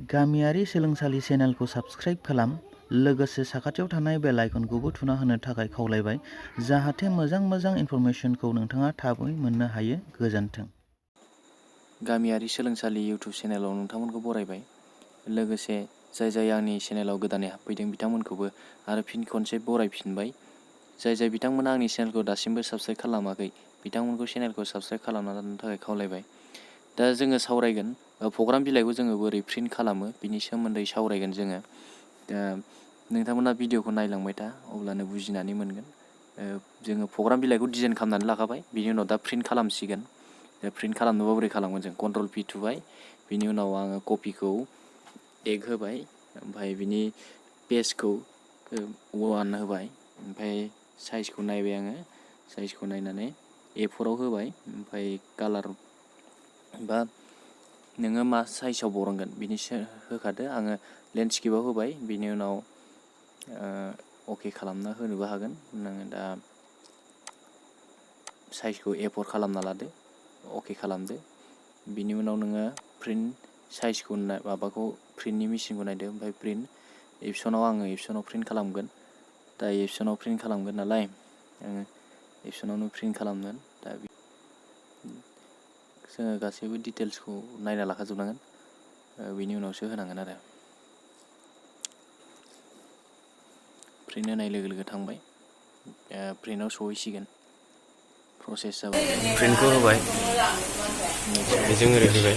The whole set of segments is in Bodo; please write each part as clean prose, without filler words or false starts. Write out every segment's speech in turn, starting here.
गामियारि सोलोंसालि चेनेलखौ साबस्क्राइब खालाम लोगोसे साखाथियाव थानाय बेल आइकनखौबो थुना होनो थाखाय खावलायबाय जाहाथे मोजां इनफरमेशनखौ नोंथाङा थाबै मोननो हायो। गोजोन्थों। गामियारि सोलोंसालि इउटुब चेनेलाव नोंथांमोनखौ बरायबाय। लोगोसे जाय आंनि चेनेलाव गोदानै हाबफैदों बिथांमोनखौबो आरो फिन खनसे बरायफिनबाय। जाय बिथांमोना आंनि चेनेलखौ दासिमबो साबस्क्राइब खालामाखै बिथांमोनखौ चेनेलखौ साबस्क्राइब खालामना लानो थाखाय खावलायबाय। दा जोङो सावरायगोन प्रग्राम बिलाइखौ जोङो बोरै प्रिन्ट खालामो बिनि सोमोन्दै सावरायगोन जोङो। दा नोंथांमोना भिडिअखौ नायलांबाय था अब्लानो बुजिनानै मोनगोन। जोङो प्रग्राम बिलाइखौ डिजाइन खालामनानै लाखाबाय, बिनि उनाव दा प्रिन्ट खालामसिगोन। दा प्रिन्ट खालामनोबा बोरै खालामगोन जों कन्ट्रल पि थुबाय, बिनि उनाव आङो कपिखौ टेग होबाय, ओमफ्राय बिनि पेजखौ 1 होबाय, ओमफ्राय साइजखौ नायबाय आङो, साइजखौ नायनानै A4आव होबाय, ओमफ्राय कालार बा नोङो मा साइजआव बरनगोन बिनिसो होखादो। आङो लेन्डस्केपआव होबाय, बिनि उनाव अके खालामना होनोबो हागोन नोङो। दा साइजखौ A4 खालामना लादो, अके खालामदो। बिनि उनाव नोङो प्रिन्ट साइजखौ माबाखौ प्रिन्टनि मेसिनखौ नायदो, ओमफ्राय प्रिन्ट आङो एपसनाव प्रिन्ट खालामगोन। दा एपसनाव प्रिन्ट खालामगोन नालाय आङो एपसनावनो प्रिन्ट खालामगोन। दा जोङो गासैबो डिटेल्सखौ नायना लाखाजोबनांगोन, बिनि उनावसो होनांगोन आरो। प्रिन्ट होनाय लोगो लोगो थांबाय, प्रिन्टआव सहैसिगोन। प्रसेस जाबाय, प्रिन्टखौ होबाय, बेजों ओरै फैबाय।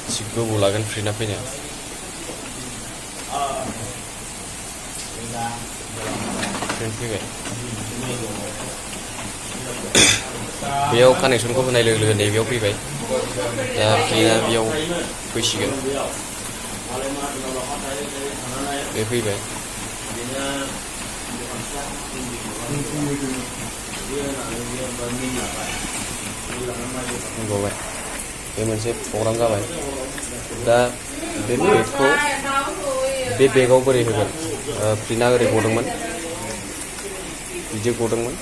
एसे गोबाव लागोन प्रिन्टआ फैनो। प्रिन्ट फैबाय। बेयाव कानेक्सनखौ होनाय लोगो लोगो नैबेयाव फैबाय। दा प्रिन्टआ बेयाव फैसिगोन। बे फैबाय। होनबावबाय, बे मोनसे प्रग्राम जाबाय। दा बे बेगाव बोरै होगोन? प्रिन्टआ ओरै गदोंमोन, बिदि गदोंमोन।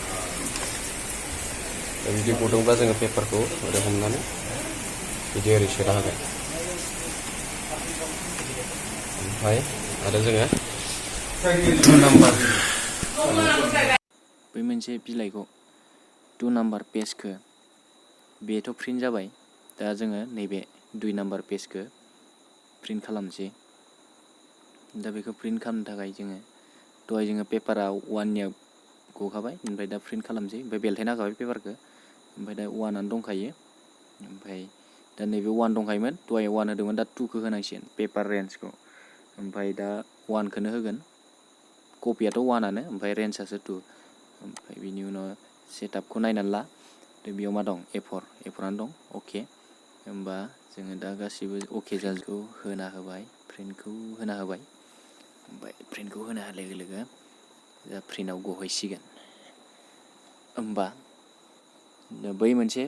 बिदि गदोंब्ला जोङो पेपारखौ ओरै हमनानै बिदि ओरै सोना होगोन। ओमफ्राय आरो जोङो 2 नाम्बार बै मोनसे बिलाइखौ 2 नाम्बार पेजखौ बेथ' प्रिन्ट जाबाय। दा जोङो नैबे 2 नाम्बार पेजखौ प्रिन्ट खालामनोसै। दा बेखौ प्रिन्ट खालामनो थाखाय दहाय जोङो पेपारा 1निया गखाबाय, ओमफ्राय दा प्रिन्ट खालामनोसै। ओमफ्राय बेलथायना होखाबाय पेपारखौ, ओमफ्राय दा 1आनो दंखायो। ओमफ्राय दा नैबे 1 दंखायोमोन, दहाय 1 होदोंमोन, दा 2खौ होनांसिगोन पेपार रेन्जखौ। ओमफ्राय दा 1खौनो होगोन। कपियाथ' 1आनो, ओमफ्राय रेन्जआसो 2। ओमफ्राय बिनि उनाव सेटआपखौ नायनानै ला। बेयाव मा दं? A4आनो दं। अके, होमबा जोङो दा गासैबो अके जाजोबखौ होना होबाय, प्रिन्टखौ होना होबाय। ओमफ्राय प्रिन्टखौ होना होनाय लोगो लोगो दा प्रिन्टआव गहैसिगोन। होमबा बै मोनसे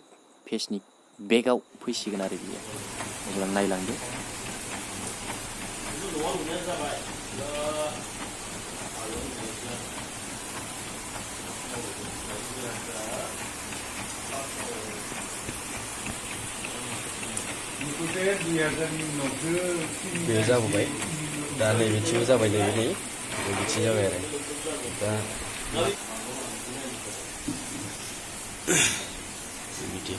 पेजनि बेगाव फैसिगोन आरो बियो। अब्ला नायलांदो। बे जाबोबाय। दा नैबेथिंबो जाबाय, नैबेथिं जाबाय आरो दा बिदि